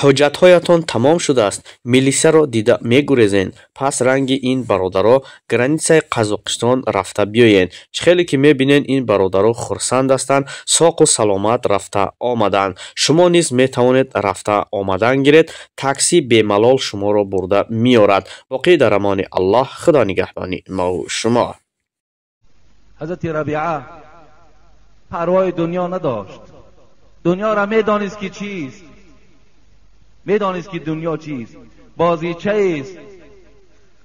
Ҳуҷҷатҳоятон тамом шудааст, милисаро дида мегурезен. Пас ранги ин бародаро границаи Қазоқистон рафта биёен. Чӣ хеле ки мебинен, ин бародаро хурсанд ҳастанд, соқу саломат рафта омаданд. Шумо низ метавонед рафта омадан гиред, такси бемалол шуморо бурда меорад. Боқӣ дар амони Аллоҳ, Худо нигаҳбони мову шумо. Ҳазрати Рабиа парвои дунё надошт. Дунёро медонист ки чист, медонист ки дунё чист, бозичаест,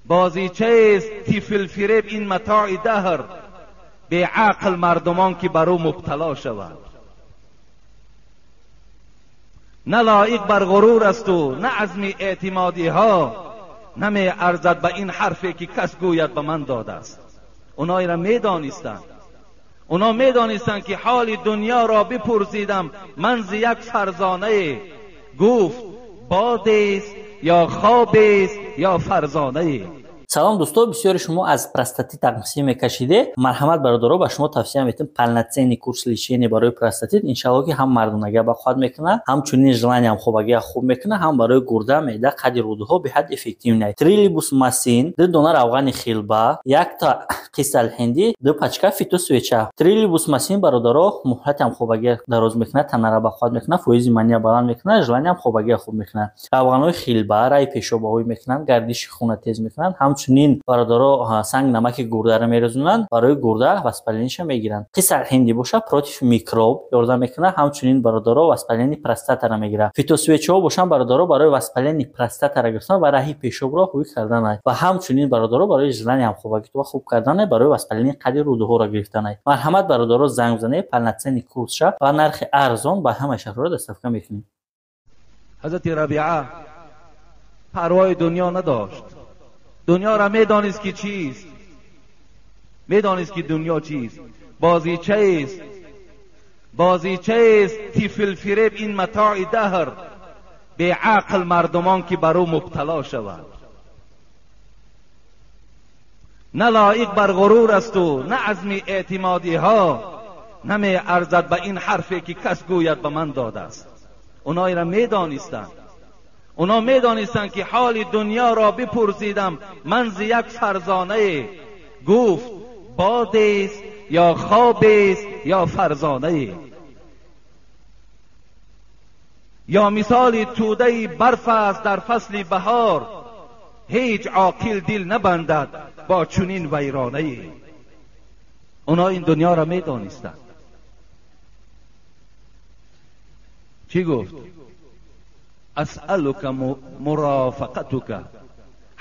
бозичаест, тифлфиреб ин матои даҳр, беақл мардумон ки бар ӯ мубтало шавад. На лоиқ бар ғурур асту на азми эътимодиҳо, намеарзад ба ин ҳарфе ки кас гӯяд ба ман додааст. Оно инро медонистанд. Оно медонистанд ки ҳоли дунёро бипурсидам ман зи як фарзонае, гуфт бодест ё хобест ё фарзонае. Салом дӯсто, бисёри шумо аз простатит тақсим мекашиде. Марҳамат бародаро, ба шумо тавсия метем полноценный курс лечения барои простатит. Иншалло ки ҳам мардонагия бақувват мекунад, ҳамчунин желаниям хобагия хуб мекунад, ҳам барои гурда, меъда, қади рӯдаҳо беҳад эффективный. Трилибус масин, 2 дона равғани хилба, 1 та қисалҳиндӣ, 2 пачка фитосвеча. Трилибус масин бародаро муҳлатам хобагия дароз мекунад, танара бақувват мекунад, фоизи мания баланд мекунад, желаниям хобагия хуб мекунад. Равғанҳои хилба раи пешобаҳоӣ мекунанд, гардиши хуна тез мекунанд, ҳамчунин бародаро санг намаки гурдаро мерезонанд, барои гурда воспалениша мегиранд. Қисалҳиндӣ боша против микроб ёрдам мекунад, ҳамчунин бародаро воспалени простатаро мегирад. Фитосвечаҳо бошанд бародаро барои воспалени простатаро гирифтан ва раҳи пешобро ҳуй карданай ва ҳамчунин бародаро барои желани ҳамхобагитро хуб карданай, барои воспалени қади рӯдаҳоро гирифтанай. Марҳамат бародаро, занг бизанед, полноценный курсша ва нархи арзон ба ҳамаи шаҳрҳоро доставка мекунем. Ҳазрати Рабиа парвои дунё надошт. Дунёро медонист ки чист, медонист ки дунё чист, бозичаест, бозичаест, тифлфиреб ин матои даҳр, беақл мардумон ки бар ӯ мубтало шавад. На лоиқ бар ғурур асту на азми эътимодиҳо, намеарзад ба ин ҳарфе ки кас гӯяд ба ман додааст. Оно инро медонистанд. Оно медонистанд ки ҳоли дунёро бипурсидам ман зи як фарзонае, гуфт бодест ё хобест ё фарзонае. Ё мисоли тӯдаи барф аст дар фасли баҳор, ҳеҷ оқил дил набандад бо чунин вайронае. Оно ин дунёро медонистанд. Чӣ гуфт? Асъалука мурофақатука.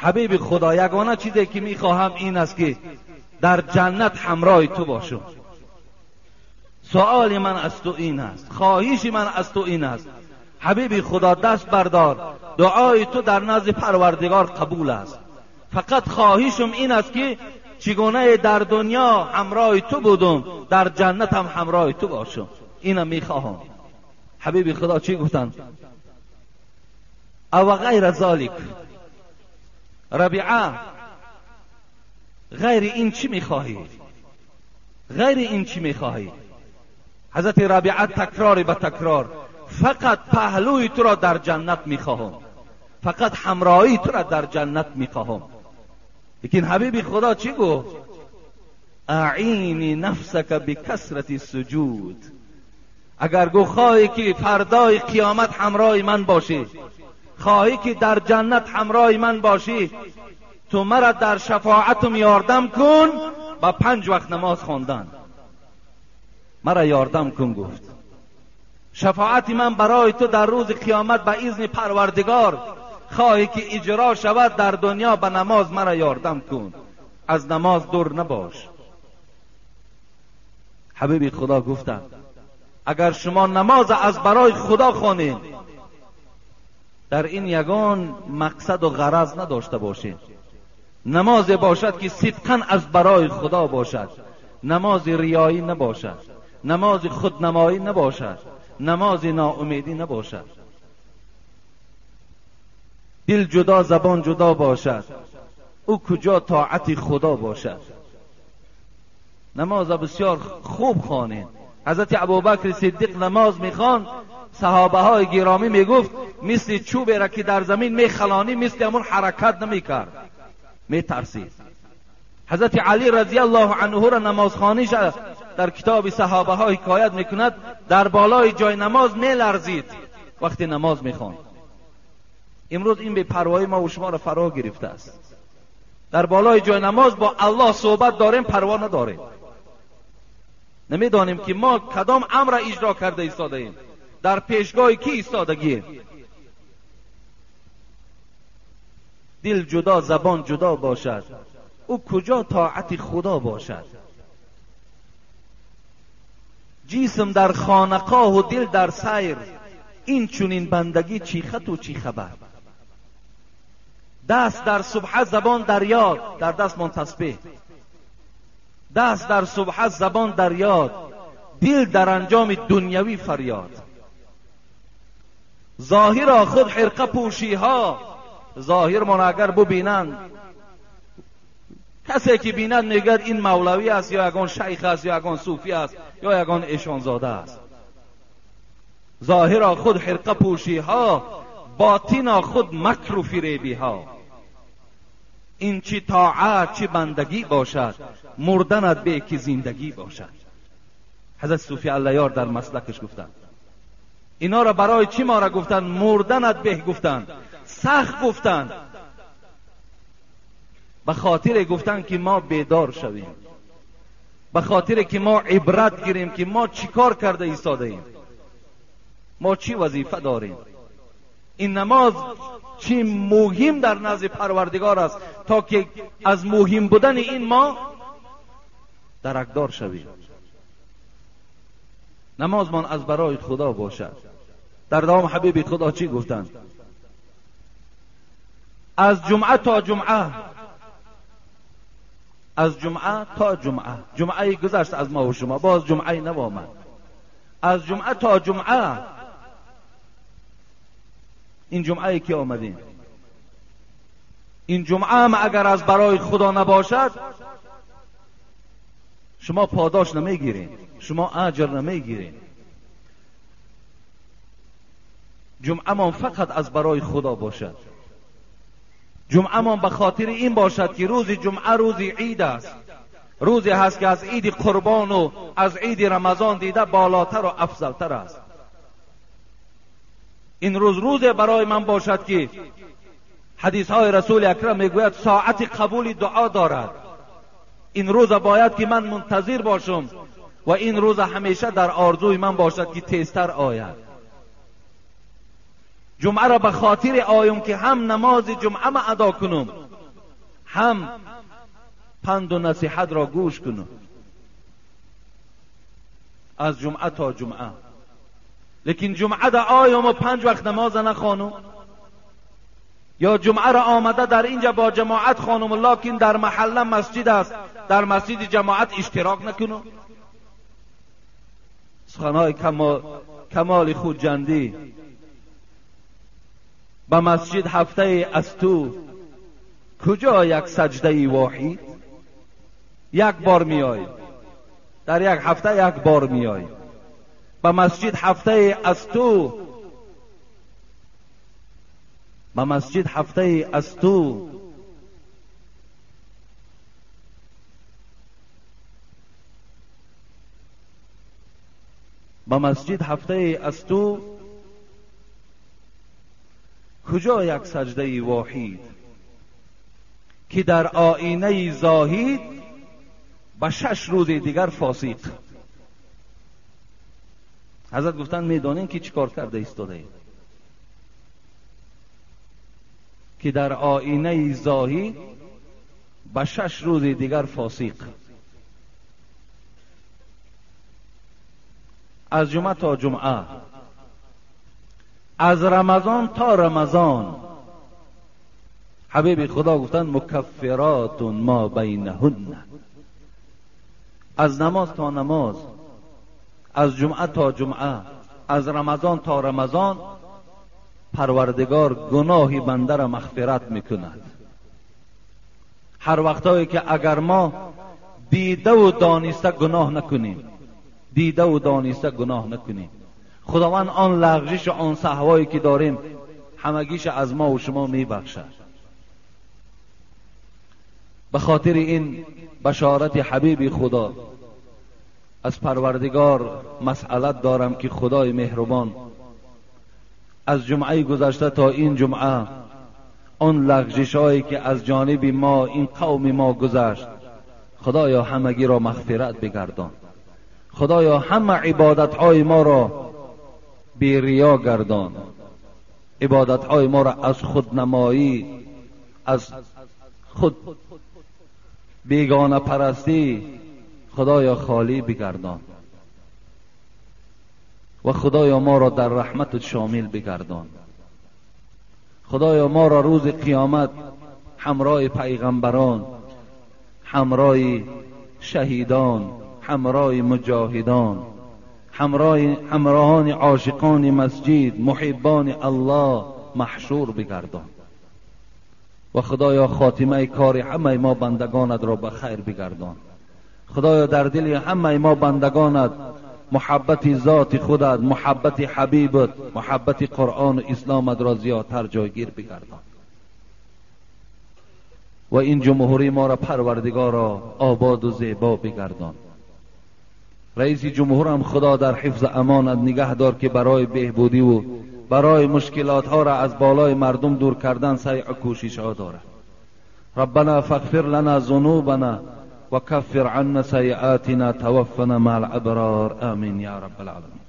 Ҳабиби Худо, ягона чизе ки мехоҳам ин аст ки дар ҷаннат ҳамроҳи ту бошам. Суоли ман аз ту ин аст, хоҳиши ман аз ту ин аст. Ҳабиби Худо, даст бардор, дуои ту дар назди Парвардигор қабул аст. Фақат хоҳишам ин аст ки чигунае дар дунё ҳамроҳи ту будум, дар ҷаннат ҳам ҳамроҳи ту бошам. Инам мехоҳам. Ҳабиби Худо чӣ гуфтанд? Ава ғайра золик. Рабиа, ғайри ин чӣ мехоҳӣ? Ғайри ин чӣ мехоҳӣ? Ҳазрати Рабиа такрори ба такрор, фақат паҳлӯи туро дар ҷаннат мехоҳам, фақат ҳамроҳии туро дар ҷаннат мехоҳам. Лекин ҳабиби Худо чӣ гуфт? Аъини нафсака бикасрати суҷуд. Агар гу хоҳӣ ки фардои қиёмат ҳамроҳи ман бошӣ, хоҳӣ ки дар ҷаннат ҳамроҳи ман бошӣ, ту мара дар шафоатум ёрдам кун ба 5 вақт намоз хондан. Мара ёрдам кун, гуфт. Шафоати ман барои ту дар рӯзи қиёмат ба изни Парвардигор хоҳӣ ки иҷро шавад дар дунё, ба намоз мара ёрдам кун, аз намоз дур набош. Ҳабиби Худо гуфтанд, агар шумо намоз аз барои Худо хонед, дар ин ягон мақсаду ғараз надошта бошед. Намозе бошад ки сидқан аз барои Худо бошад, намози риёӣ набошад, намози худнамоӣ набошад, намози ноумедӣ набошад. Дил ҷудо, забон ҷудо бошад, ӯ куҷо тоати Худо бошад. Намоз бисёр хуб хонед. Ҳазрати Абубакр Сиддиқ намоз мехонд, صحابه های گرامی میگفت مثل چوبی را که در زمین میخلانی مثل همون حرکت نمیکرد، میترسید. حضرت علی رضی الله عنه را نمازخوانیش در کتاب صحابه ها حکایت میکند، در بالای جای نماز میلرزید وقتی نماز میخواند. امروز این بی پروایی ما و شما را فرا گرفته است. در بالای جای نماز با الله صحبت داریم، پروا نداریم. نمیدانیم که ما کدام امر اجرا کرده ایستاده ایم، در پیشگاه کی ایستادگیم. دل جدا زبان جدا باشد، او کجا طاعت خدا باشد؟ جسم در خانقاه و دل در سیر، این چنین بندگی چی خط و چی خبر. دست در سبحه زبان در یاد، در دست من تسبیح. دست در سبحه زبان در یاد، دل در انجام دنیوی فریاد. ظاهر خود حرقه پوشی ها، ظاهر من اگر ببینند، کسی که بیند میگد این مولوی است یا یگان شیخ است یا یگان صوفی است یا یگان ایشانزاده است. ظاهر خود حرقه پوشی ها، باطن خود مکر و فریبی ها. این چی طاعت چی بندگی باشد، مردنت به که زندگی باشد. حضرت صوفی اللهیار در مسلکش گفتند اینا را برای چی ما را گفتند؟ مردنت به گفتند، سخت گفتند، به خاطر گفتند که ما بیدار شویم، به خاطر که ما عبرت گیریم که ما چیکار کرده ایستاده ایم، ما چی وظیفه داریم. این نماز چی مهم در نزد پروردگار است تا که از مهم بودن این ما درکدار شویم. نمازمان از برای خدا باشد. در دوام حبیب خدا چی گفتند؟ از جمعه تا جمعه، از جمعه تا جمعه، جمعه گذشت از ما و شما، باز جمعه نو آمد. از جمعه تا جمعه، این جمعه که آمدیم، این جمعه هم اگر از برای خدا نباشد شما پاداش نمیگیرین، شما اجر نمیگیرین. جمعه ما فقط از برای خدا باشد. جمعه ما به خاطر این باشد که روز جمعه روز عید است، روزی هست که از عید قربان و از عید رمضان دیده بالاتر و افضلتر است. این روز روز برای من باشد که حدیث های رسول اکرم میگوید ساعت قبول دعا دارد. این روز باید که من منتظر باشم و این روز همیشه در آرزوی من باشد که تیزتر آید. جمعه را به خاطر آیم که هم نماز جمعه ما ادا کنم، هم پند و نصیحت را گوش کنم. از جمعه تا جمعه. لیکن جمعه در آیم و 5 وقت نماز نخوانم، یا جمعه را آمده در اینجا با جماعت خانم، لکن در محله مسجد است، در مسجد جماعت اشتراک نکنم. سخنهای کمال خود جندی، به مسجد هفته از تو کجا یک سجده واحد؟ یک بار میای در یک هفته، یک بار میای به مسجد هفته از تو، به مسجد هفته از تو. به مسجد هفته از تو کجا یک سجده واحد که در آینه زاهد به 6 روز دیگر فاسق. حضرت گفتن میدانین که چیکار کرده ایستاده اید؟ که در آینه زاهد به 6 روز دیگر فاسق. از جمعه تا جمعه، از رمضان تا رمضان، حبیب خدا گفتن مکفرات ما بینهن. از نماز تا نماز، از جمعه تا جمعه، از رمضان تا رمضان، پروردگار گناه بنده را مغفرت میکند. هر وقتایی که اگر ما دیده و دانسته گناه نکنیم، دیده و دانسته گناه نکنیم، خداوند آن لغزش و آن سهوایی که داریم همگیش از ما و شما میبخشد. به خاطر این بشارت حبیب خدا از پروردگار مسئلت دارم که خدای مهربان از جمعه گذشته تا این جمعه آن لغزش‌هایی که از جانب ما این قوم ما گذشت، خدایا همگی را مغفرت بگردان. خدایا همه عبادت‌های ما را بی ریا گردان، عبادت‌های ما را از خودنمایی، از خود بیگانه پرستی خدایا خالی بگردان و خدایا ما را در رحمت شامل بگردان. خدایا ما را روز قیامت همراه پیغمبران، همراه شهیدان، همراه مجاهدان، همراهان عاشقان مسجد، محبان الله محشور بگردان و خدایا خاتمه کار همه ما بندگانت را به خیر بگردان. خدایا در دل همه ما بندگانت محبت ذات خودت، محبت حبیبت، محبت قرآن و اسلامت را زیادتر جایگیر بگردان و این جمهوری ما را پروردگارا آباد و زیبا بگردان. رئیس جمهور هم خدا در حفظ امانت نگه دار که برای بهبودی و برای مشکلات ها را از بالای مردم دور کردن سعی و کوشش ها دارد. ربنا فاغفر لنا ذنوبنا وكفر عنا سيئاتنا توفنا مع الابرار آمین یا رب العالمین.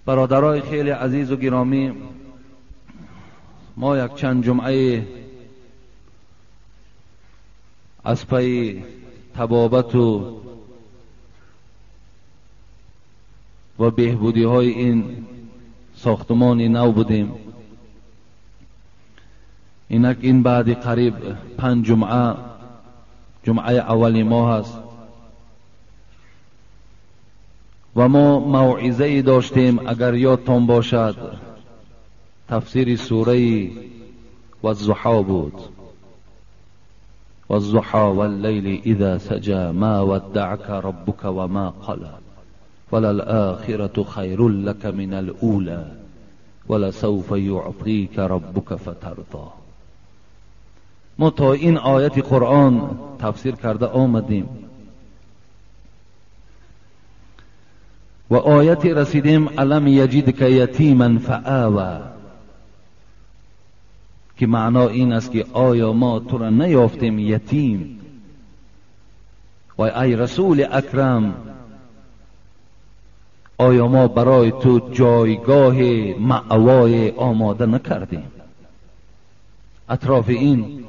برادرای خیلی عزیز و گرامی، ما یک چند جمعه از پی طبابت و بهبودی های این ساختمان نو بودیم. اینک این بعد قریب 5 جمعه، جمعه اول ماه است و ما موعظه داشتیم، اگر یادتان باشد تفسیر سوره والضحی بود. والضحی واللیل اذا سجى ما ودعك ربك وما قلى وللآخرة خیر لك من الأولى ولسوف يعطيك ربك فترضى. ما تا این آیت قرآن تفسیر کرده آمدیم و آیت رسیدیم الم یجدک یتیما فآوی، که معنا این است که آیا ما تو را نیافتیم یتیم؟ و ای رسول اکرم، آیا ما برای تو جایگاه مأوای آماده نکردیم؟ اطراف این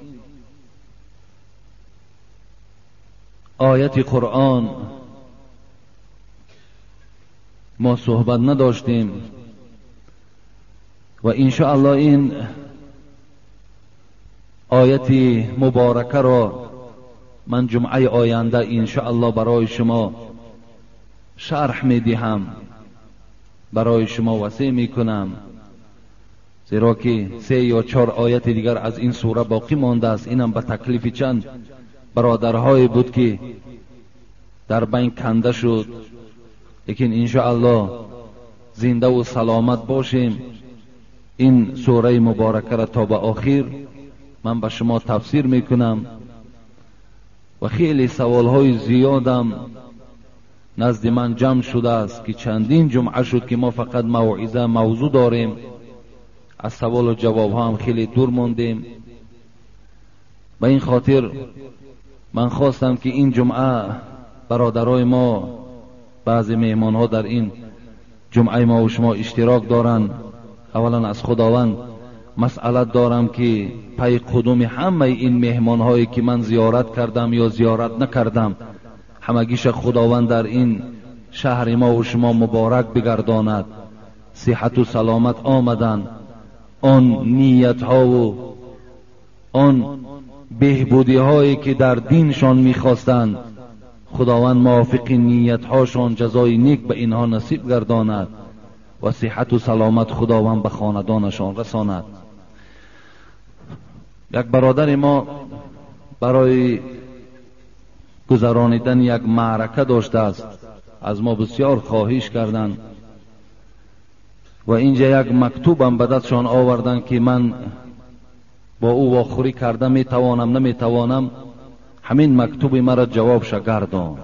آیت قرآن ما صحبت نداشتیم و انشاءالله این آیت مبارکه را من جمعه آینده انشاءالله برای شما شرح میدهم، برای شما وصی میکنم، زیرا که 3 یا 4 آیت دیگر از این سوره باقی مانده است. اینم به تکلیف چند برادرهای بود که در بین کنده شد، لیکن انشاءالله زنده و سلامت باشیم این سوره مبارکه را تا به آخر من به شما تفسیر میکنم. و خیلی سوالهای زیادم نزد من جمع شده است که چندین جمعه شد که ما فقط موعظه موضوع داریم، از سوال و جواب ها هم خیلی دور ماندیم. به این خاطر من خواستم که این جمعه برادرای ما، بعضی مهمان ها در این جمعه ما و شما اشتراک دارند. اولا از خداوند مسئلت دارم که پی قدوم همه این مهمان هایی که من زیارت کردم یا زیارت نکردم، همگیش خداوند در این شهر ما و شما مبارک بگرداند. صحت و سلامت آمدن، آن نیت ها و آن بهبودی هایی که در دینشان میخواستند، خداوند موافق نیت هاشان جزای نیک به اینها نصیب گرداند و صحت و سلامت خداوند به خاندانشان رساند. یک برادر ما برای گذرانیدن یک معرکه داشته است، از ما بسیار خواهش کردند و اینجا یک مکتوبم به دستشان آوردن که من با او واخوری کرده میتوانم نمیتوانم. همین مکتوب مرا جوابش گردان،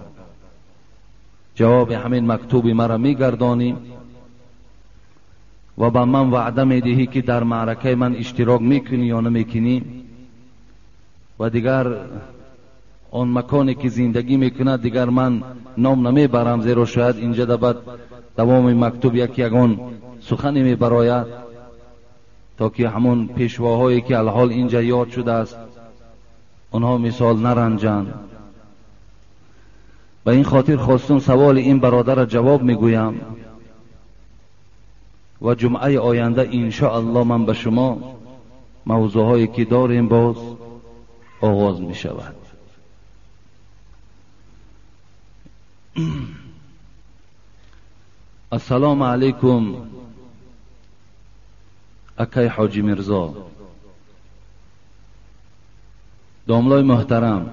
جواب همین مکتوب مرا میگردانی و به من وعده میدهی که در معرکه من اشتراک میکنی یا نمیکنی. و دیگر آن مکانی که زندگی میکند دیگر من نام نمیبرم، زیرا شاید اینجا بعد دوام مکتوب یک یگان سخنی میبراید تا که همون پیشواهایی که الحال اینجا یاد شده است آنها مثال نرنجند. به این خاطر خواستم سوال این برادر را جواب میگویم و جمعه آینده انشاءالله من به شما موضوعهایی که داریم باز آغاز می شود. السلام علیکم اکای حاجی میرزا، داملای محترم،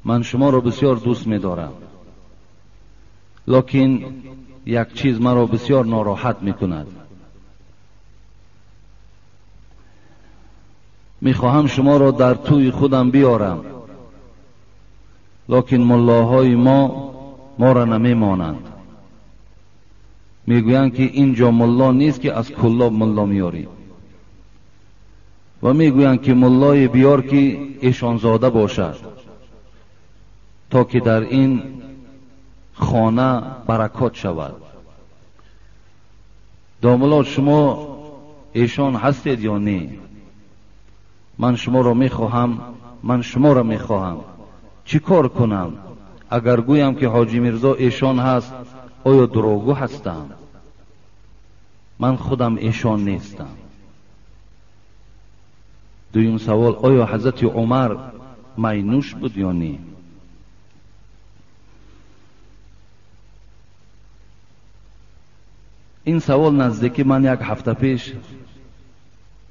من شما را بسیار دوست می دارم، لکن یک چیز مرا بسیار ناراحت می کند. می خواهم شما را در توی خودم بیارم، لکن ملاهای ما را نمی مانند. میگویند که اینجا ملا نیست که از کلاب ملا میاری، و میگویند که ملای بیار که ایشانزاده باشد تا که در این خانه برکات شود. داملا شما ایشان هستید یا نه؟ من شما را میخواهم، من شما را میخواهم. چی کار کنم؟ اگر گویم که حاجی میرزا ایشان هست، آیا دروغگو هستم؟ من خودم ایشان نیستم. دویم سوال، آیا حضرت عمر مینوش بود یا نه؟ این سوال نزدیکی من یک هفته پیش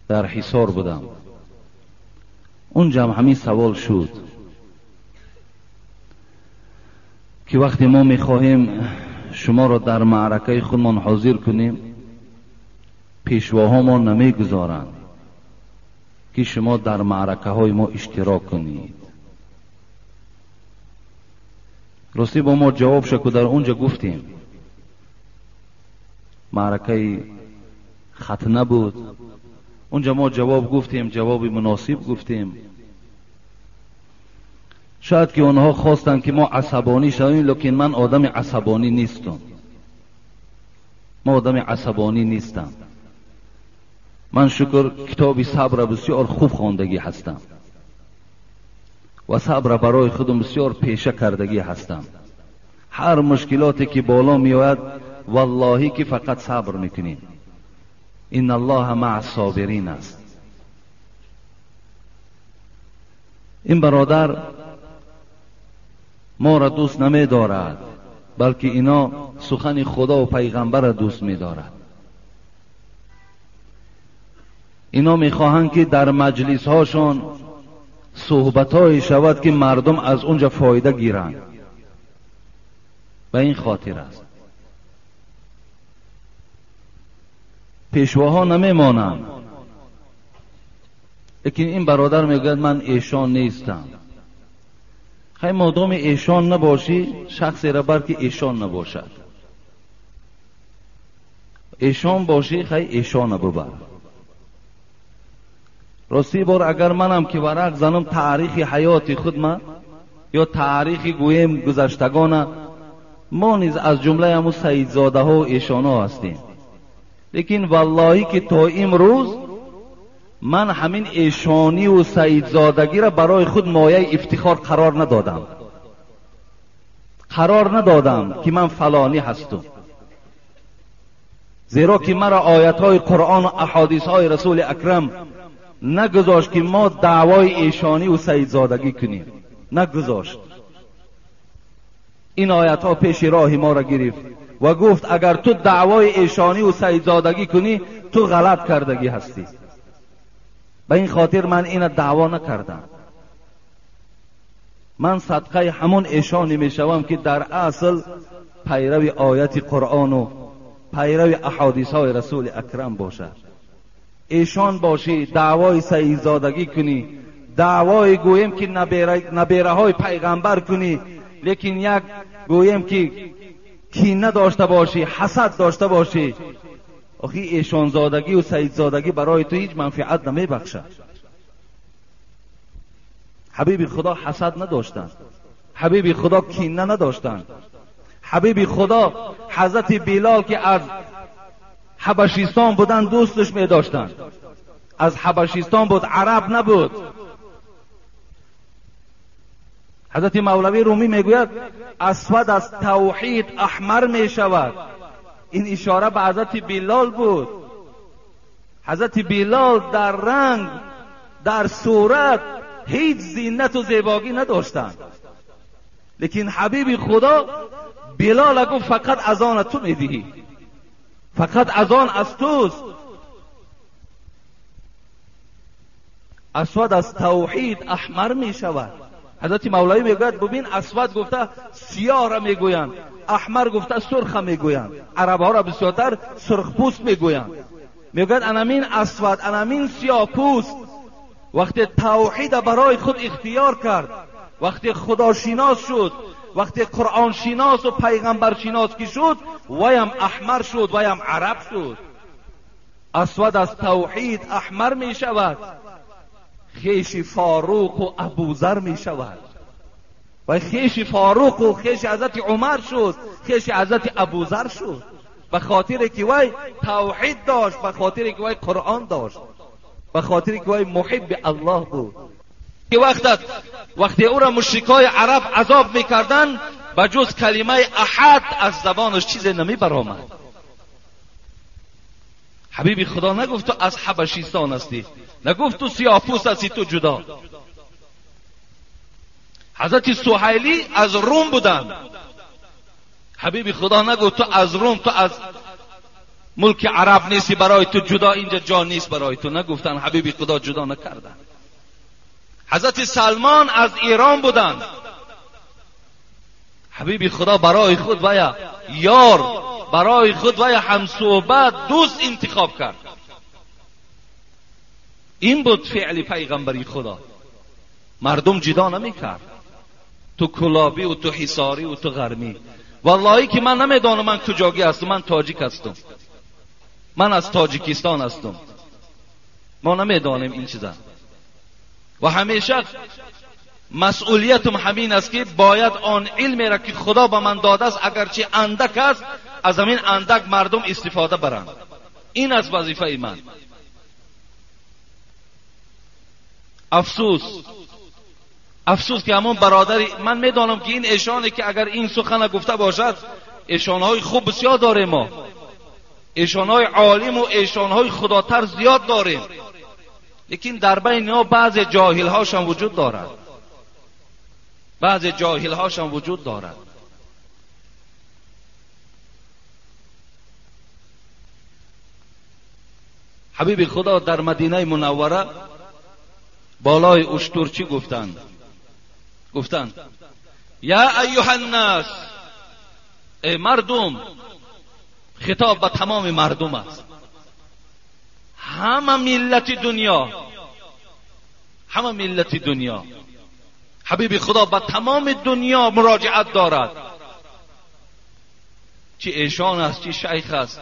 در حصار بودم، اونجا هم همین سوال شد که وقتی ما میخواهیم شما را در معرکه خودمان حاضر کنیم، پیشواها ما نمیگذارند که شما در معرکه های ما اشتراک کنید. راستی با ما جواب شد که در اونجا گفتیم معرکه ختنه بود، اونجا ما جواب گفتیم، جواب مناسب گفتیم. شاید که آنها خواستند که ما عصبانی شویم، لکن من آدم عصبانی نیستم. ما آدم عصبانی نیستم. من شکر کتاب صبر بسیار خوب خواندگی هستم و صبر برای خودم بسیار پیشه کردگی هستم. هر مشکلاتی که بالا میآید واللهی که فقط صبر میکنیم. ان الله مع الصابرین است. این برادر ما را دوست نمی دارد، بلکه اینا سخن خدا و پیغمبر را دوست می دارد. اینا می خواهند که در مجلس هاشون صحبت های شود که مردم از اونجا فایده گیرند. به این خاطر است پیشواها نمی مانند. لیکن این برادر میگوید من ایشان نیستم. خیلی مادام ایشان نباشی، شخصی را بر که ایشان نباشد. ایشان باشی، خیلی ایشان ببر. راستی بار اگر منم که ورق زنم تاریخ حیات خود من یا تاریخ گویم گذشتگانه، ما نیز از جمله همون سیدزاده ها و ایشان ها هستیم. لیکن واللهی که تا امروز من همین ایشانی و سیدزادگی را برای خود مایه افتخار قرار ندادم. قرار ندادم که من فلانی هستم، زیرا که مرا آیت های قرآن و احادیث های رسول اکرم نگذاشت که ما دعوای ایشانی و سیدزادگی کنیم. نگذاشت. این آیت ها پیش راه ما را گرفت و گفت اگر تو دعوای ایشانی و سیدزادگی کنی تو غلط کردگی هستی. به این خاطر من این دعوا نکردم. من صدقه همون ایشانی میشوم که در اصل پیرو آیت قرآن و пайрави аҳодисҳои расули акрам бошад. Эшон бошӣ, даъвои саидзодагӣ кунӣ, даъвои гӯем ки набераҳои пайғамбар кунӣ, лекин як гӯем ки кина дошта бошӣ, ҳасад дошта бошӣ, охи эшонзодагӣ ва саидзодагӣ барои ту ҳеҷ манфиат намебахшад. Ҳабиби Худо ҳасад надоштанд, ҳабиби Худо кина надоштанд. Ҳабиби Худо ҳазрати Билол ки аз ҳабашистон буданд дӯсташ медоштанд. Аз ҳабашистон буд, араб набуд. Ҳазрати Мавлавӣ Румӣ мегӯяд асвад аз тавҳид аҳмар мешавад. Ин ишора ба ҳазрати Билол буд. Ҳазрати Билол дар ранг, дар сурат ҳеҷ зинату зебогӣ надоштанд, лекин ҳабиби Худо Билол гуфт фақат азона ту медиҳӣ, фақат азон аз туст. Асвад аз тавҳид аҳмар мешавад. Ҳазрати Мавлавӣ мегӯяд бубин, асвад гуфта сиёҳро мегӯянд, аҳмар гуфта сурха мегӯянд. Арабҳоро бисёртар сурхпӯст мегӯянд. Мегӯяд анамин асвад, анамин сиёҳпӯст вақте тавҳида барои худ ихтиёр кард, вақте худошинос шуд, вақте қуръоншиносу пайғамбаршинос ки шуд, ваям аҳмар шуд, ваям араб шуд. Асвад аз тавҳид аҳмар мешавад, хеши Форуқу Абузар мешавад. Ва хеши Форуқу хеши ҳазрати Умар шуд, хеши ҳазрати Абузар шуд, ба хотире ки вай тавҳид дошт, ба хотире ки вай қуръон дошт, ба хотире ки вай муҳибби Аллоҳ буд. Ки вақте ӯро мушрикои араб азоб мекарданд, ба ҷуз калимаи аҳад аз забонаш чизе намебаромад. Ҳабиби Худо нагуфт ту аз ҳабашистон ҳастӣ, нагуфт ту сиёҳпӯст ҳастӣ, ту ҷудо. Ҳазрати Суҳайлӣ аз Рум буданд. Ҳабиби Худо нагуфт ту аз Рум, ту аз мулки араб нестӣ, барои ту ҷудо инҷа ҷо нест барои ту. Нагуфтанд, ҳабиби Худо ҷудо накарданд. Ҳазрати Салмон аз Эрон буданд. Ҳабиби Худо барои худ вая ёр, барои худ вая ҳамсӯҳбат, дӯст интихоб кард. Ин буд феъли пайғамбари Худо. Мардум ҷудо намекард. Ту кулобӣ ва ту ҳисорӣ ва ту ғармӣ. Валлоҳӣ ки ман намедонам ман куҷогӣ ҳастам, ман тоҷик ҳастам, ман аз Тоҷикистон ҳастам. Мо намедонем ин чиза. Ва ҳамеша масъулиятам ҳамин аст ки бояд он илмеро ки Худо ба ман додааст, агарчи андак аст, аз ҳамин андак мардум истифода баранд. Ин аст вазифаи ман. Афсӯс, афсӯс ки ҳамон бародари ман медонам ки ин эшоне ки агар ин сухана гуфта бошад, эшонҳои хуб бисёр дорем мо, эшонҳои олиму эшонҳои худотар зиёд дорем, лекин дар байни мо баъзе ҷоҳилҳошам вуҷуд дорад, баъзе ҷоҳилҳошам вуҷуд дорад. Ҳабиби Худо дар Мадинаи Мунаввара болои уштур чӣ гуфтанд? Гуфтанд: я айюҳаннас, эй мардум. Хитоб ба тамоми мардум аст, ҳама миллати дунё, ҳама миллати дунё. Ҳабиби Худо ба тамоми дунё муроҷиат дорад, чӣ эшон аст, чӣ шайх аст,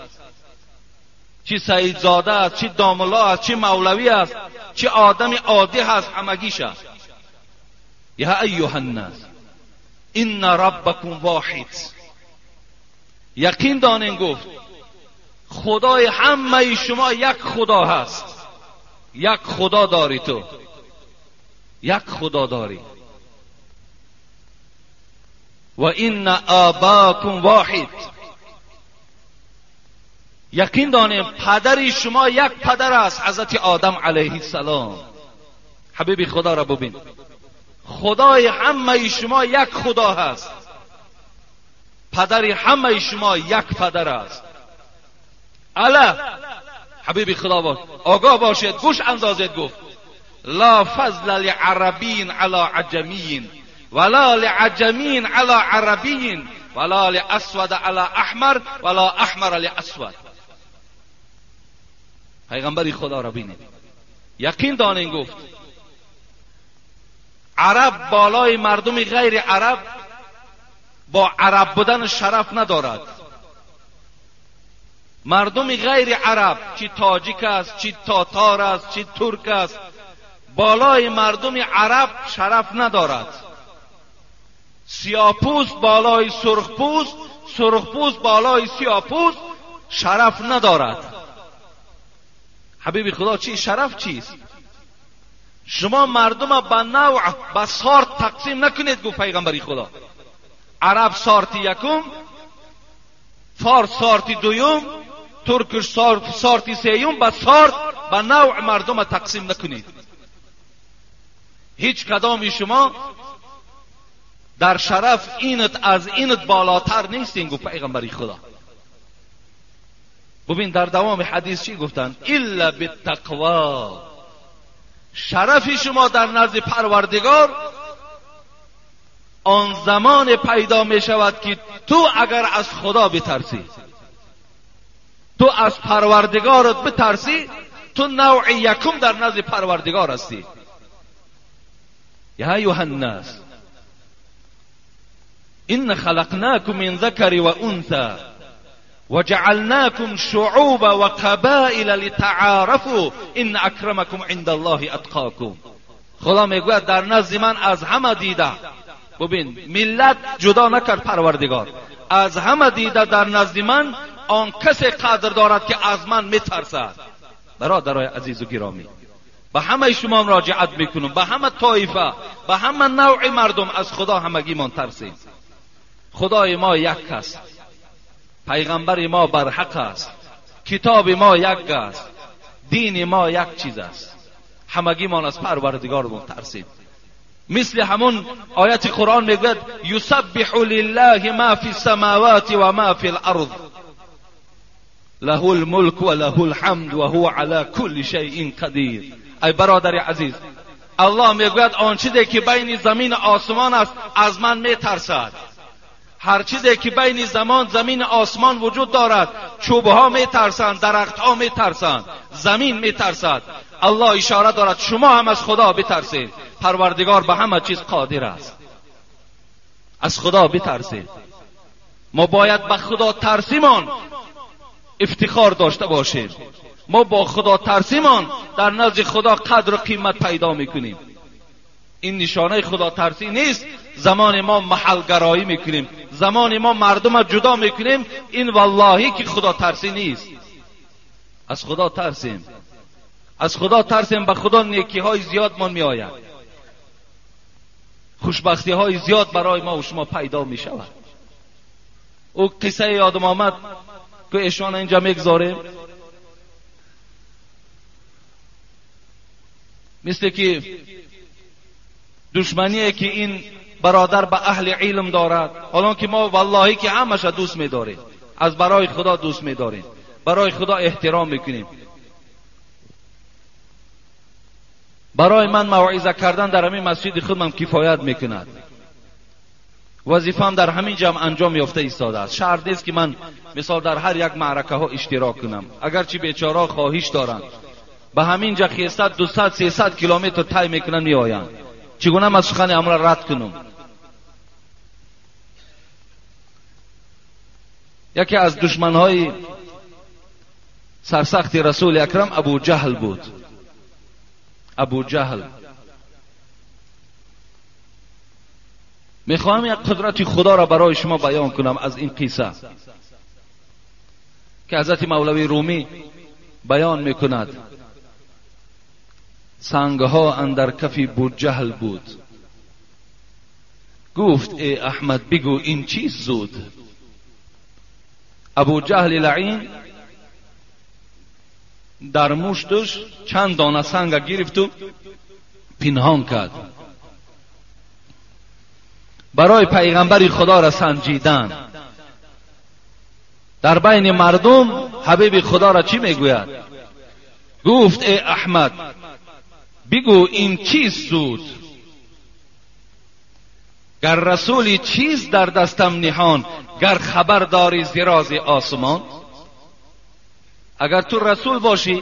чӣ саидзода аст, чӣ домулло аст, чӣ мавлавӣ аст, чӣ одами оддӣ ҳаст, ҳамагиш аст. Я айюҳаннас инна раббакум воҳид. Яқин донем, гуфт, худои ҳамаи шумо як худо ҳаст, як худо дорӣ ту, як худо дорӣ. Ва инна обакум воҳид. Яқин донем падари шумо як падар аст, ҳазрати Одам алайҳиссалом. Ҳабиби Худоро бубин, худои ҳамаи шумо як худо ҳаст, падари ҳамаи шумо як падар аст. Ала ҳабиби Худо бош, огоҳ бошед, гӯш андозед, гуфт: ла фазла лиарабиин ала аҷамиин ва ла лиаҷамиин ала арабиин ولا لأسود على احمر ولا احمر لأسود. پیغمبر خدا را بینید، یقین دانین گفت عرب بالای مردم غیر عرب با عرب بودن شرف ندارد. مردم غیر عرب، چی تاجیک است، چی تاتار است، چی ترک است، بالای مردم عرب شرف ندارد. سیاه‌پوست بالای سرخپوست، سرخپوست بالای سیاه‌پوست شرف ندارد. حبیب خدا چی؟ شرف چیست؟ شما مردم به نوع، به sort تقسیم نکنید، گفت پیغمبر خدا. عرب sort یکم، فارس sort دوم، ترکش sort سیوم، به sort، به نوع مردم تقسیم نکنید. هیچ کدام شما در شرف اینت از اینت بالاتر نیستین، گفت پیغمبر خدا. ببین در دوام حدیث چی گفتن؟ الا بالتقوا. شرف شما در نزد پروردگار آن زمان پیدا می شود که تو اگر از خدا بترسی، تو از پروردگارت بترسی، تو نوع یکم در نزد پروردگار هستی. یا ایها الناس ان خلقناکم من ذکر و انثی وجعلناکم شعوبا وقبائل لتعارفوا ان اکرمکم عند الله اتقاکم. خدا میگوید در نزد من از همه دیده، ببین ملت جدا نکرد پروردگار، از همه دیده در نزد من آن کسی قدر دارد که از من میترسد. برادرای عزیز و گرامی، به همه شما مراجعت میکنم، به همه طایفه، به همه نوع مردم، از خدا همگی من ترسیم. خدای ما یک است، پیغمبر ما برحق است، کتاب ما یک است، دین ما یک چیز است. همگی ما از پروردگار ترسیم. مثل همون آیت قرآن میگوید یسبح لله ما فی السماوات و ما فی الارض له الملک و له الحمد و هو علی کل شیء قدیر. ای برادر عزیز، الله میگوید آن چیزی که بین زمین و آسمان است از من میترسد. هر چیزی که بین زمین آسمان وجود دارد، چوبها میترسند، درختها میترسند، زمین میترسد. الله اشاره دارد شما هم از خدا بترسید. پروردگار به همه چیز قادر است. از خدا بترسید. ما باید به خدا ترسیمان افتخار داشته باشیم. ما با خدا ترسیمان در نزد خدا قدر و قیمت پیدا میکنیم. این نشانه خدا ترسی نیست. زمان ما محلگرایی میکنیم، زمان ما مردم جدا میکنیم، این واللهی که خدا ترسی نیست. از خدا ترسیم، از خدا ترسیم، به خدا نیکی های زیاد من میآید، خوشبختی های زیاد برای ما و شما پیدا میشود. او قصه یادم آمد که ایشان اینجا میگذاریم، مثل که دشمنیه که این برادر به اهل علم دارد، حالا که ما واللهی که همش دوست میداریم، از برای خدا دوست میداریم، برای خدا احترام میکنیم. برای من موعظه کردن در همین مسجد خودم کفایت میکند، وظیفه‌ام در همین جمع انجام یافته ایستاده است. شرط نیست که من مثال در هر یک معرکه ها اشتراک کنم، اگرچه بیچاره خواهش دارند به همین جا 100 200 300 کیلومتر طی میکنن میآیند، چگونه من سخن امر رد کنم؟ یکی از دشمنهای سرسخت رسول اکرم ابو جهل بود. ابو جهل، میخواهم یک قدرت خدا را برای شما بیان کنم از این قصه که حضرت مولوی رومی بیان میکند. سنگها اندر کف بوجهل بود، گفت ای احمد بگو این چیز زود. ابو جهل لعین در مشتش چند دانه سنگ گرفت و پنهان کرد برای پیغمبر خدا را سنجیدن. در بین مردم حبیب خدا را چی میگوید؟ گفت ای احمد بگو این چیز زود. Гар расули чиз дар дастам ниҳон, гар хабар дори зи рози осмон. Агар ту расул бошӣ,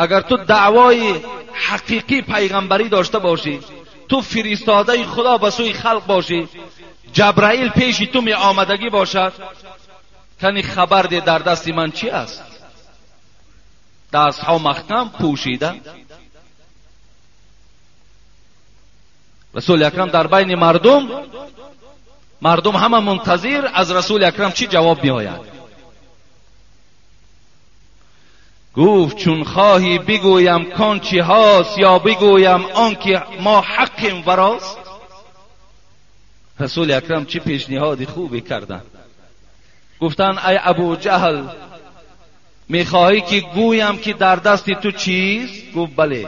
агар ту даъвои ҳақиқӣ пайғамбарӣ дошта бошӣ, ту фиристодаи худо ба сӯи халқ бошӣ, ҷабраил пеши ту меомадагӣ бошад, кани хабар де дар дасти ман чӣ аст? Дастҳо маҳкам пӯшида. Расули акрам дар байни мардум, мардум ҳама мунтазир аз расули акрам чӣ ҷавоб меояд. Гуфт чун хоҳӣ бигӯям кон чӣ ҳаст, ё бигӯям он ки мо ҳаққем варост. Расули акрам чӣ пешниҳоди хубе карданд. Гуфтанд ай Абуҷаҳл, мехоҳӣ ки гӯям ки дар дасти ту чист? Гуфт бале.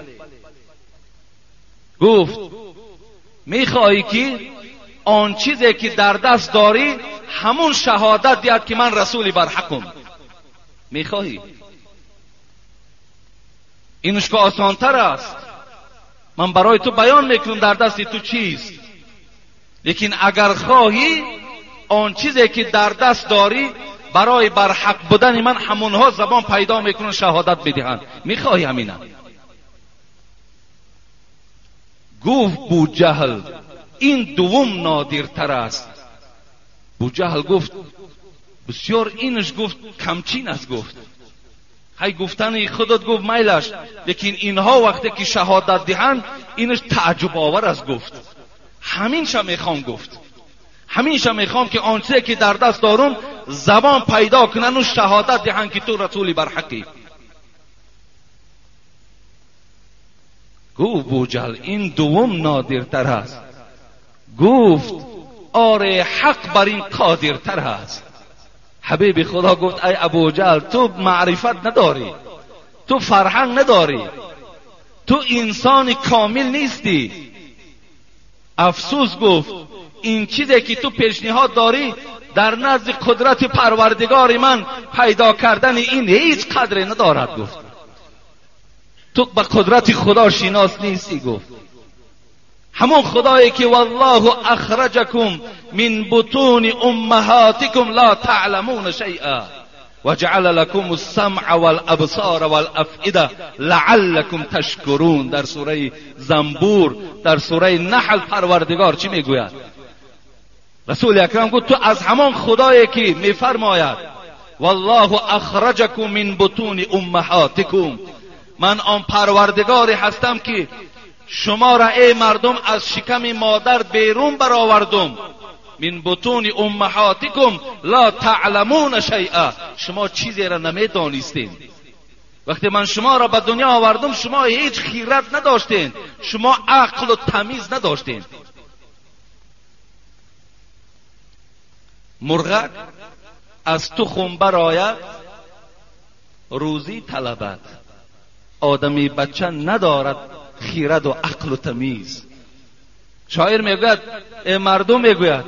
Гуфт мехоҳӣ ки он чизе ки дар даст дорӣ ҳамун шаҳодат диҳад ки ман расули барҳақум? Мехоҳӣ? Инш ки осонтар аст. Ман барои ту баён мекунам дар дасти ту чист, лекин агар хоҳӣ он чизе ки дар даст дорӣ барои барҳақ будани ман ҳамонҳо забон пайдо мекунанд, шаҳодат медиҳанд. Мехоҳӣ ҳамина? Гуфт Буҷаҳл ин дуввум нодиртар аст. Буҷаҳл гуфт бисёр инш гуфт камчин аст. Гуфт ҳай гуфтани худат гуфт майлаш, лекин инҳо вақте ки шаҳодат диҳанд инш таъҷубовар аст. Гуфт ҳаминша мехоҳам. Гуфт ҳаминша мехоҳам ки он чизе ки дар даст дорум забон пайдо кунанд ва шаҳодат диҳанд ки ту расули барҳақӣ. Гуфт Буҷаҳл ин дуввум нодиртар аст. Гуфт оре ҳақ бар ин қодиртар аст. Ҳабиби худо гуфт ай Абуҷаҳл, ту маърифат надорӣ, ту фарҳанг надорӣ, ту инсони комил нестӣ. Афсӯс гуфт ин чизе ки ту пешниҳод дорӣ дар назди қудрати парвардигори ман пайдо кардани ин ҳеҷ қадре надорад. Гуфт ту ба қудрати худо шинос нестӣ. Гуфт ҳамон худое ки валлоҳу ахраҷакум мин бутуни уммаҳотикум ла таъламуна шайъа ва ҷаъала лакум ас-самъа вал-абсора вал-афъида лаъаллакум ташкурун. Дар сураи Занбур, дар сураи Наҳл парвардигор чӣ мегӯяд? Расули акрам гуфт ту аз ҳамон худое ки мефармояд валлоҳу ахраҷакум мин бутуни уммаҳотикум, ман он парвардигоре ҳастам ки шуморо эй мардум аз шиками модар берун баровардум. Мин бутуни уммаҳотикум ла таъламуна шайъа, шумо чизеро намедонистед. Вақте ман шуморо ба дунё овардум шумо ҳеҷ хират надоштед, шумо ақлу тамиз надоштед. Мурғак аз тухм барояд рӯзӣ талабад, одами бача надорад хираду ақлу тамиз. Шоир мегӯяд э мардум, мегӯяд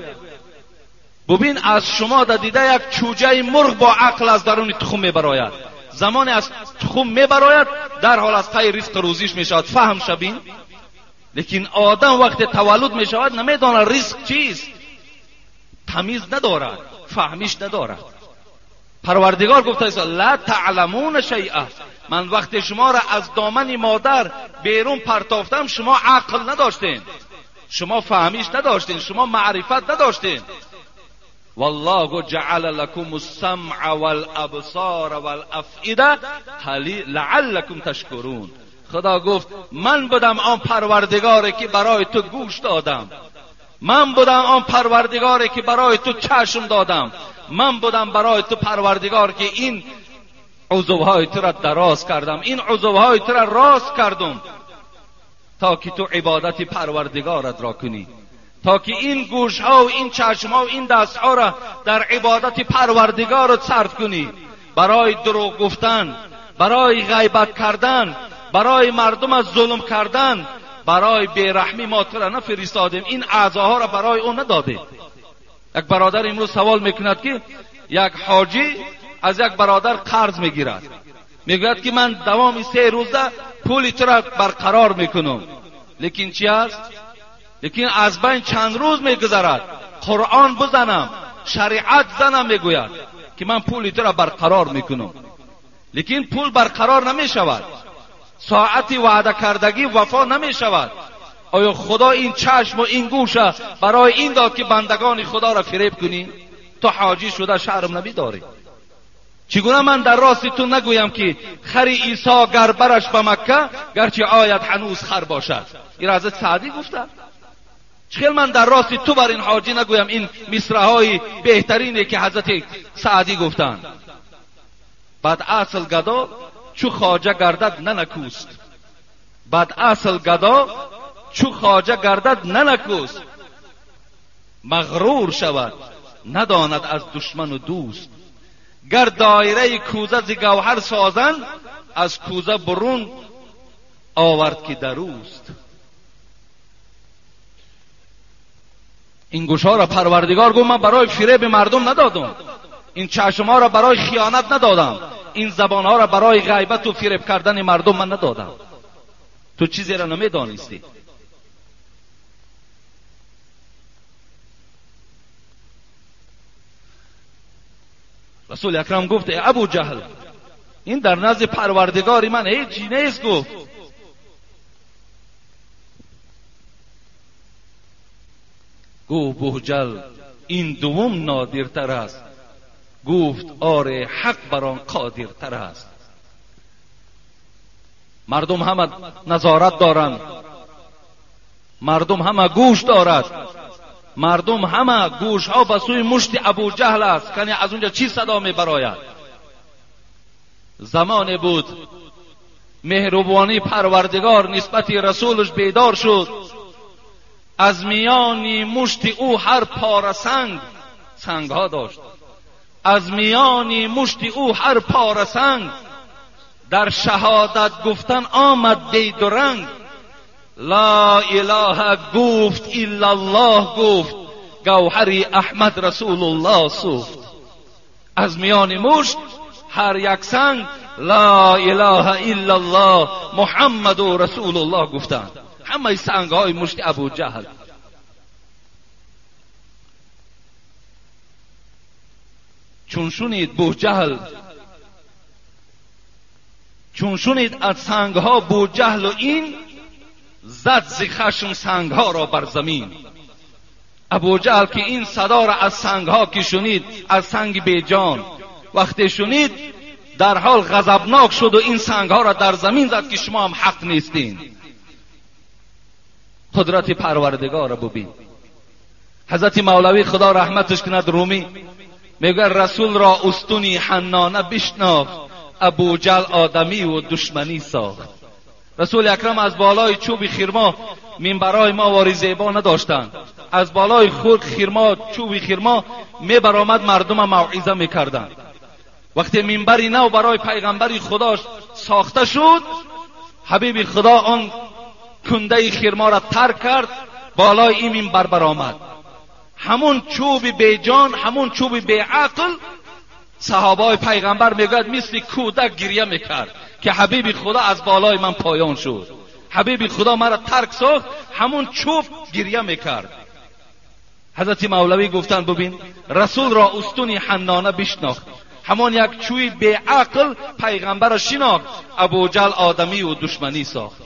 бубин аз шумо да дида як чӯҷаи мурғ бо ақл аз даруни тухм мебарояд. Замоне аз тухм мебарояд дарҳол аз пайи ризқу рӯзиш мешавад. Фаҳм шабин. Лекин одам вақте таваллуд мешавад намедонад ризқ чист, тамиз надорад, фаҳмиш надорад. Парвардигор гуфтааст ла таъламуна шайъа, ман вақте шуморо аз домани модар берун партофтам шумо ақл надоштед, шумо фаҳмиш надоштед, шумо маърифат надоштед. Валлоҳу ҷаъала лакум ас-самъа вал-абсора вал-афъида лаъаллакум ташкурун. Худо гуфт ман будам он парвардигоре ки барои ту гӯш додам, ман будам он парвардигоре ки барои ту чашм додам, ман будам барои ту парвардигор ки ин узвҳои туро дароз кардам, ин узвҳои туро рост кардам то ки ту ибодати парвардигорат ро кунӣ, то ки ин гӯшҳо ва ин чашмҳо ва ин дастҳоро дар ибодати парвардигорат сарф кунӣ. Барои дурӯғ гуфтан, барои ғайбат кардан, барои мардум аз зулм кардан, барои бераҳмӣ мо туро нафиристодем, ин аъзоҳоро барои ӯ надодем. Як бародар имрӯз савол мекунад ки як ҳоҷӣ аз як бародар қарз мегирад, мегӯяд ки ман давоми 3 рӯза пули туро барқарор мекунам, лекин чи аст? Лекин аз байн чанд рӯз мегузарад, Қуръон бизанам, шариат занам мегӯяд ки ман пули туро барқарор мекунам. Лекин пул барқарор намешавад. Соати ваъда кардагӣ вафо намешавад. Оё Худо ин чашм ва ин гӯша барои ин дод ки бандагони Худоро фиреб кунӣ? Ту ҳоҷӣ шуда шарм намедорӣ. Чӣ гуна ман дар рости ту нагӯям ки хари Исо гар бараш ба Макка, гарчи ояд ҳанӯз хар бошад. Ин ҳазрат Саъдӣ гуфта. Чӣ хел ман дар рости ту бар ин ҳоҷӣ нагӯям ин мисраҳои беҳтарине ки ҳазрати Саъдӣ гуфтанд. Бад асл гадо чу хоҷа гардад нанакӯст. Бад асл гадо чу хоҷа гардад нанакӯст. Мағрур шавад надонад аз душману дӯст. Гар доираи кӯза зи гавҳар созанд, аз кӯза бурун овард ки дарӯст. Ин гӯшҳоро Парвардигор гуфт ман барои фиреби мардум надодам, ин чашмҳоро барои хиёнат надодам, ин забонҳоро барои ғайбату фиреб кардани мардум ман надодам. Ту чизеро намедонистӣ. Расули Акрам гуфт эй Абу Ҷаҳл, ин дар назди Парвардигори ман ҳеҷ чиз нест. Гуфт гуфт Буҷал ин дуввум нодиртар аст. Гуфт оре, ҳақ бар он қодиртар аст. Мардум ҳама назорат доранд, мардум ҳама гӯш дорад, мардум ҳама гӯшҳо ба сӯи мушти Абуҷаҳл аст. Кане аз унҷа чӣ садо мебарояд? Замоне буд меҳрубонии Парвардигор нисбати расулаш бедор шуд. Аз миёни мушти ӯ ҳар пора санг сангҳо дошт. Аз миёни мушти ӯ ҳар пора санг дар шаҳодат гуфтан омад бедуранг. Ла илаҳа гуфт иллаллоҳ гуфт, гавҳари Аҳмад Расулуллоҳ сӯфт. Аз миёни мушт ҳар як санг ла илаҳа иллаллоҳ Муҳаммаду Расулуллоҳ гуфтанд. Ҳамаи сангҳои мушти Абуҷаҳл. Чун шунид Буҷаҳл, чун шунид аз сангҳо Буҷаҳлу ин, зад зи хашм сангҳоро бар замин. Абуҷаҳл ки ин садоро аз сангҳо ки шунид, аз санги беҷон вақте шунид, дар ҳол ғазабнок шуду ин сангҳоро дар замин зад ки шумо ҳам ҳақ нестин. Қудрати Парвардигорро бубин. Ҳазрати Мавлавӣ Худо раҳматаш кунад Румӣ мегӯяд расулро устуни ҳаннона бишнохт, Абуҷаҳл одамиву душманӣ сохт. Расули Акрам аз болои чӯби хирмо минбарҳои мо вори зебо надоштанд. Аз болои хирмо, чӯби хирмо мебаромад, мардума мавъиза мекарданд. Вақте минбари нав барои пайғамбари Худо сохта шуд, ҳабиби Худо он кундаи хирморо тарк кард, болои ин минбар баромад. Ҳамун чӯби беҷон, ҳамун чӯби беақл саҳобаҳои пайғамбар мегӯяд мисли кӯдак гиря мекард ки ҳабиби Худо аз болои ман поён шуд, ҳабиби Худо маро тарк сохт. Ҳамун чӯб гиря мекард. Ҳазрати Мавлавӣ гуфтанд бубин, расулро устуни ҳаннона бишнохт, ҳамон як чӯи беақл пайғамбарро шинохт, Абуҷаҳл одамиву душманӣ сохт.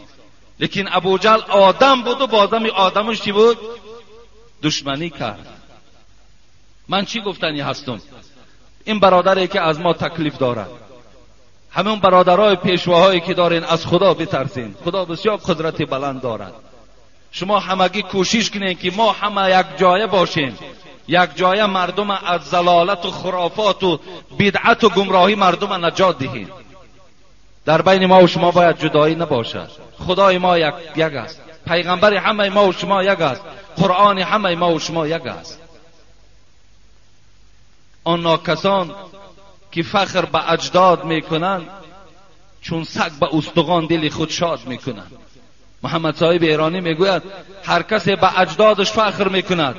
Лекин Абуҷаҳл одам буду бо одами одамаш чӣ буд? Душманӣ кард. Ман чӣ гуфтанӣ ҳастум? Ин бародаре ки аз мо таклиф дорад, ҳамон бародарои пешвоҳое ки дорен, аз Худо битарсен. Худо бисёр қудрати баланд дорад. Шумо ҳамагӣ кӯшиш кунед ки мо ҳама якҷоя бошем, якҷоя мардума аз залолату хурофоту бидъату гумроҳӣ мардума наҷот диҳем. Дар байни мо ва шумо бояд ҷудоӣ набошад. Худои мо як аст, пайғамбари ҳамаи мо ва шумо як аст, Қуръони ҳамаи мо ва шумо як аст. Он нокасон ки фахр ба аҷдод мекунанд, чун саг ба устухон дили худ шод мекунанд. Муҳаммад соҳиби эронӣ мегӯяд ҳар касе ба аҷдодаш фахр мекунад,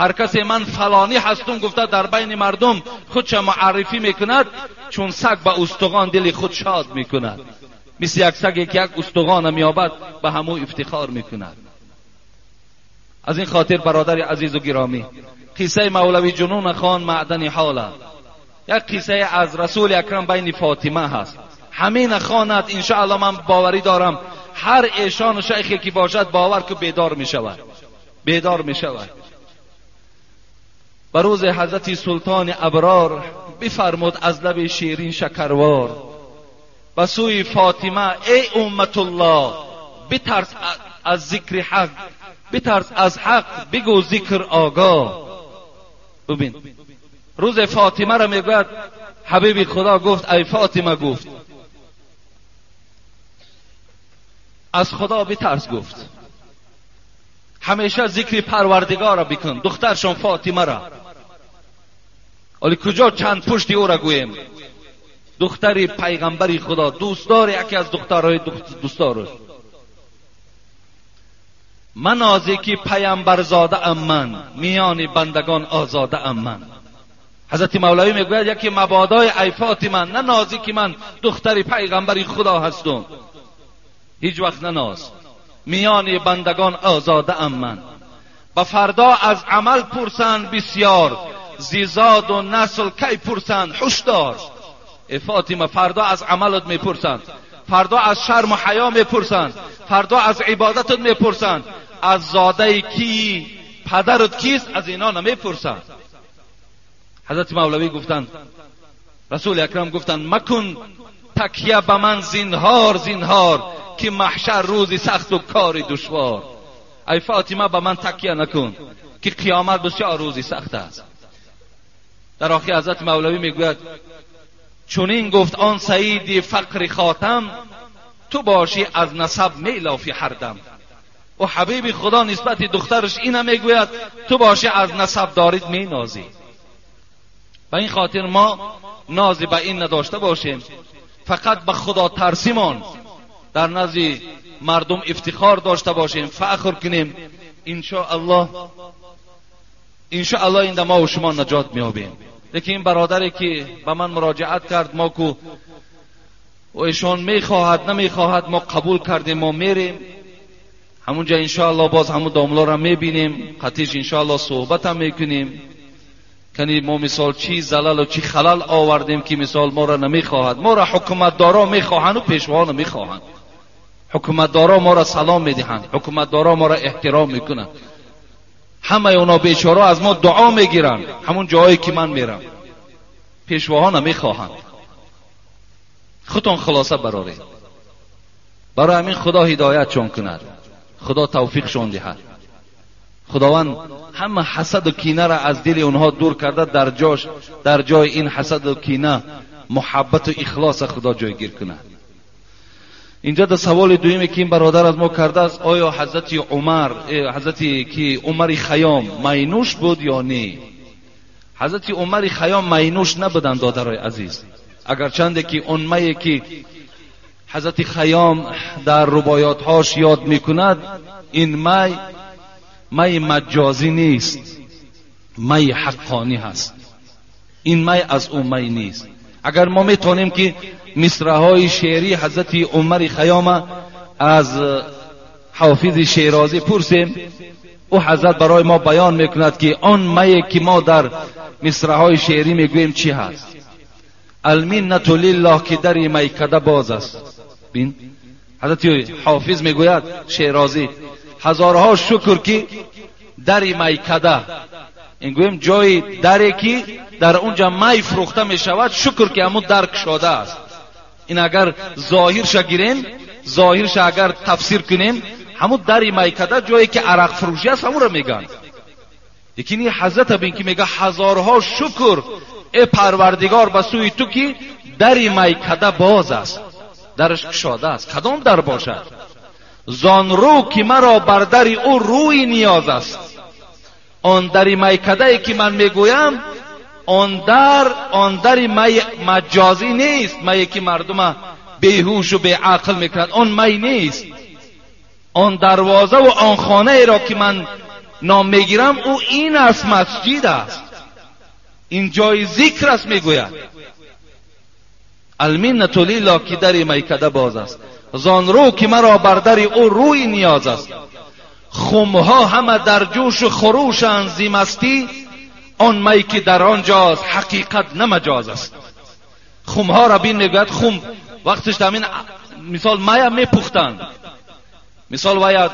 ҳар касе ман фалонӣ ҳастум гуфта дар байни мардум худша муаррифӣ мекунад, чун саг ба устухон дили худ шод мекунад. Мисли як саге ки як устухона меёбад, ба ҳамӯ ифтихор мекунад. از این خاطر برادر عزیز و گرامی، قصه مولوی جنون خان معدن حاله، یک قصه از رسول اکرم بین فاطمه هست. همین خواند انشاءالله من باوری دارم هر ایشان و شیخی که باشد باور که بیدار می شود، بیدار می شود. به روز حضرت سلطان ابرار بفرمود از لب شیرین شکروار به سوی فاطمه ای امت الله، بترس از ذکر حق، بترس از حق، بگو ذکر آگاه. ببین روز فاطمه را میگوید حبیب خدا گفت ای فاطمه، گفت از خدا بترس، گفت همیشه ذکر پروردگار را بکن. دخترشان فاطمه را، ولی کجا چند پشتی او را گوییم، دختر پیغمبر خدا، دوستدار یکی از دخترهای دوستدارش. من آزی که پیامبر زاده ام من، میان بندگان آزاده ام من. حضرت مولوی میگوید یکی مبادای ای فاطمه، نه نازی که من دختر پیغمبر خدا هستم، هیچ وقت نناز، میان بندگان آزاده ام من. و فردا از عمل پرسند بسیار، زیزاد و نسل کی پرسند هشدار. ای فاطمه فردا از عملت میپرسند، فردا از شرم و حیا میپرسند، فردا از عبادتت میپرسند، از زاده کی، پدرت کیست، از اینا نمیپرسند. حضرت مولوی گفتند، رسول اکرم گفتند مکن تکیه به من زینهار زینهار، که محشر روزی سخت و کاری دشوار. ای فاطمه به من تکیه نکن که قیامت بسیار روزی سخت است. در آخر حضرت مولوی میگوید چنین گفت آن سعید فقر خاتم، تو باشی از نسب میلافی هر دم. و حبیب خدا نسبت دخترش اینم میگوید تو باشی از نسب دارید مینازی. به این خاطر ما نازی به این نداشته باشیم، فقط به خدا ترسیمان در نزد مردم افتخار داشته باشیم، فخر کنیم. انشاءالله انشاءالله این ما و شما نجات میابیم. لیکن این برادری که به من مراجعت کرد، ما کو و ایشان میخواهد نمیخواهد، ما قبول کردیم، ما میریم همونجا انشاءالله باز همون داملا را میبینیم، قطیش انشاءالله صحبت هم میکنیم. کنی ما مثال چی زلل و چی خلل آوردیم که مثال ما را نمیخواهد. ما را حکومتدارا میخواهند و پیشوا نمیخواهند. حکومتدارا ما را سلام میدهند، حکومتدارا ما را احترام میکنند، همه اونا بیچاره از ما دعا میگیرند. همون جایی که من میرم پیشواها نمیخواهند. خودتون خلاصه برارید. برای همین خدا هدایت چون کند، خدا توفیقشون دهد. خداوند همه حسد و کینه را از دل اونها دور کرده، در جاش، در جای این حسد و کینه محبت و اخلاص خدا جایگیر کند. اینجا در سوال دومی که این برادر از ما کرده است، آیا حضرت عمر، حضرت که عمر خیام مینوش بود یا نه؟ حضرت عمر خیام مینوش نبودند دادرای عزیز، اگرچند که اون می که حضرت خیام در رباعیاتهاش یاد میکند، این می می مجازی نیست، می حقانی هست. این می از اون می نیست. اگر ما میتونیم که مصرع‌های شعری حضرت عمر خیام از حافظ شیرازی پرسیم، او حضرت برای ما بیان میکند که آن می که ما در مصرع‌های شعری میگوییم چی هست. المنت لله که در میکده باز است. بین حضرت حافظ میگوید شیرازی، هزارها شکر که در میکده، این گویم جای دری که در اونجا می فروخته می شود، شکر که همون در کشاده است. این اگر ظاهرش گیریم، ظاهرش اگر تفسیر کنیم، همون در میکده جایی که عرق فروشی است همون را میگن. لیکن این حضرت بین که میگه هزارها شکر ای پروردگار به سوی تو که در میکده باز است، درش کشاده است. کدام در باشد؟ زان رو که مرا بر در او روی نیاز است. آن در میکده که من میگویم، آن در، آن در می مجازی نیست، می که مردم بیهوش و بیعقل میکند، آن می نیست. آن دروازه و آن خانه را که من نام میگیرم، او این است، مسجد است، این جای ذکر است. میگوید المنت لله که در میکده باز است، زان رو که مرا بر در او روی نیاز است. خمها همه در جوش و خروشند ز مستی، آن می که در آنجاست حقیقت نه مجاز است. خمها را بین میگوید خم وقتش در این مثال می میپختند، مثال وای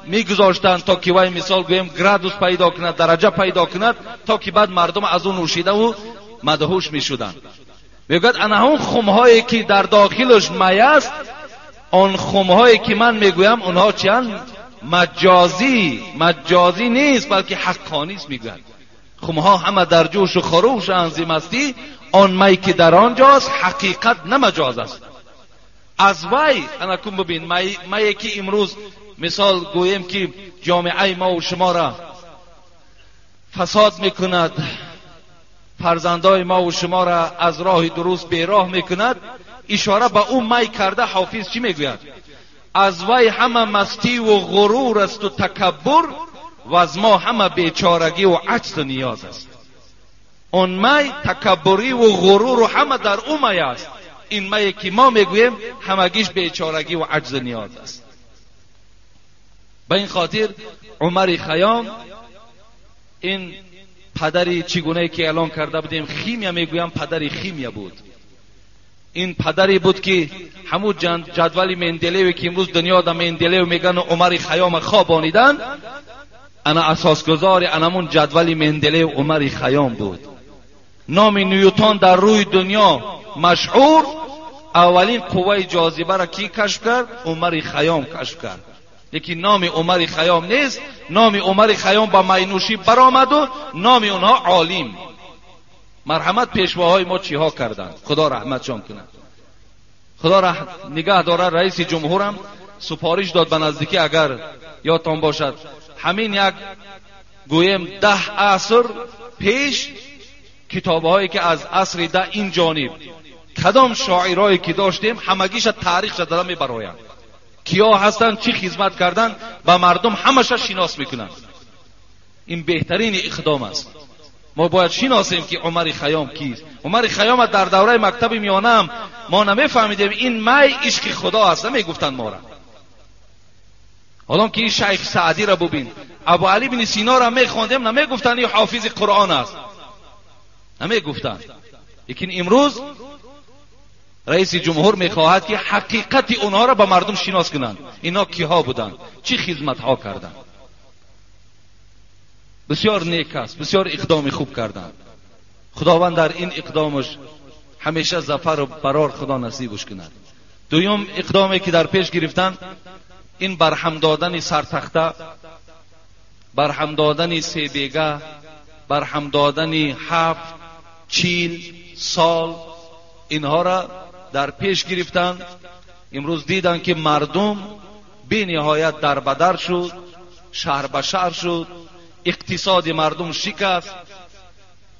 میگذاشتند تا که وای مثال گویم گرادوس پیدا کند، درجه پیدا کند، تا که بعد مردم از اون نوشیده و مدهوش میشدند. میگوید انا اون خمهایی که در داخلش می است، آن خمهایی که من میگویم اونها چیان؟ مجازی، مجازی نیست بلکه حقانی است. میگوید خمها همه در جوش و خروش ز مستی، آن می که در آنجاست حقیقت نه مجاز است. از وی انا کن ببین می که امروز مثال گوییم که جامعه ما و شما را فساد میکند، فرزندای ما و شما را از راه درست بیراه میکند، اشاره به او می کرده حافظ چی میگوید؟ از وی همه مستی و غرور است و تکبر، و از ما همه بیچارگی و عجز و نیاز است. آن می تکبری و غرور و همه در او می است. این می که ما میگوییم همگیش بیچارگی و عجز و نیاز است. به این خاطر عمر خیام این پدری چگونه که اعلان کرده بودیم خیمیا میگویم، پدری خیمیا بود. این پدری بود که همون جدول مندلیو که امروز دنیا در مندلیو میگن و عمر خیام خوابانیدن، انا اساسگذار انمون جدول مندلیو عمر خیام بود. نام نیوتن در روی دنیا مشهور، اولین قوه جاذبه را کی کشف کرد؟ عمر خیام کشف کرد. لیکن نام عمر خیام نیست، نام عمر خیام با مینوشی برآمد و نام اونها عالم. مرحمت پیشواهای ما چیها کردند، خدا رحمتشان کند. خدا نگه داره. رئیس جمهورم سپارش داد به نزدیکی، اگر یادتان باشد همین یک گویم 10 عصر پیش کتابهایی که از عصر 10 این جانب کدام شاعرایی که داشتیم همگیش تاریخ دادن میبرایند، کیا هستند، چی خدمت کردن به مردم، همش شناس میکنند. این بهترین اقدام است. ما باید شناسیم که عمر خیام کیست. عمر خیام در دوره مکتب میانه هم ما نمیفهمیدیم این می عشق خدا است، نمیگفتند ما را. حالا که این شیخ سعدی را ببین، ابو علی بن سینا را میخواندیم نمیگفتند این حافظ قرآن است، نمیگفتند. لیکن امروز رئیس جمهور میخواهد که حقیقت اونها را به مردم شناس کنند، اینا کیها بودند، چی خدمت ها کردند. بسیار نیک است، بسیار اقدام خوب کردند. خداوند در این اقدامش همیشه ظفر و برار خدا نصیبش کند. دوم اقدامی که در پیش گرفتن این برهم دادن سرتخته، برهم دادن سیبیگه، برهم دادن 7 40 سال، اینها را در پیش گرفتن. امروز دیدن که مردم بی نهایت در بدر شد، شهر به شهر شد، اقتصاد مردم شکست،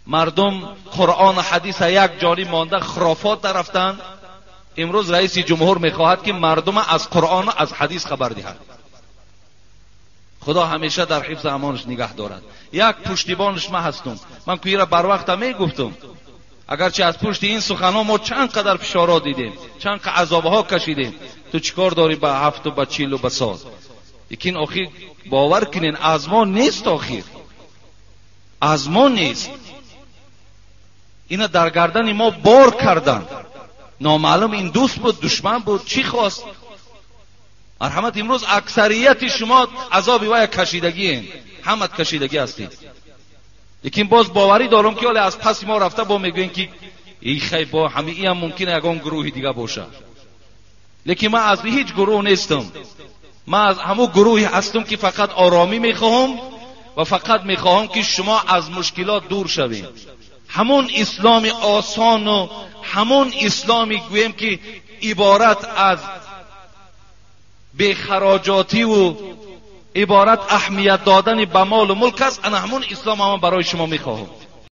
مردم قرآن و حدیث یک جاری مانده خرافات در رفتن. امروز رئیس جمهور میخواهد که مردم از قرآن و از حدیث خبر دهد. خدا همیشه در حفظ امانش نگه دارد. یک پشتیبانش من هستم. من که را بر وقت میگفتم، اگرچه از پشت این سخنها ما چند قدر فشارها دیدیم، چند عذابها کشیدیم، تو چیکار داری به 7 و به 40 و به سال؟ لیکن آخر باور کنین از ما نیست، آخر از ما نیست. اینا در گردن ما بار کردن، نامعلوم این دوست بود دشمن بود چی خواست. مرحمت امروز اکثریت شما عذاب وای کشیدگی این، همت کشیدگی هستید. لیکن باز باوری دارم که از پس ما رفته با میگوین که ای خی با همه ای هم ممکنه یگان گروه دیگه باشه. لیکن من از هیچ گروه نیستم. من از همون گروهی هستم که فقط آرامی میخواهم و فقط میخواهم که شما از مشکلات دور شوید. همون اسلام آسان و همون اسلامی گویم که عبارت از بیخراجاتی و عبارت اهمیت دادن به مال و ملک است، انا همون اسلام هم برای شما میخواهم.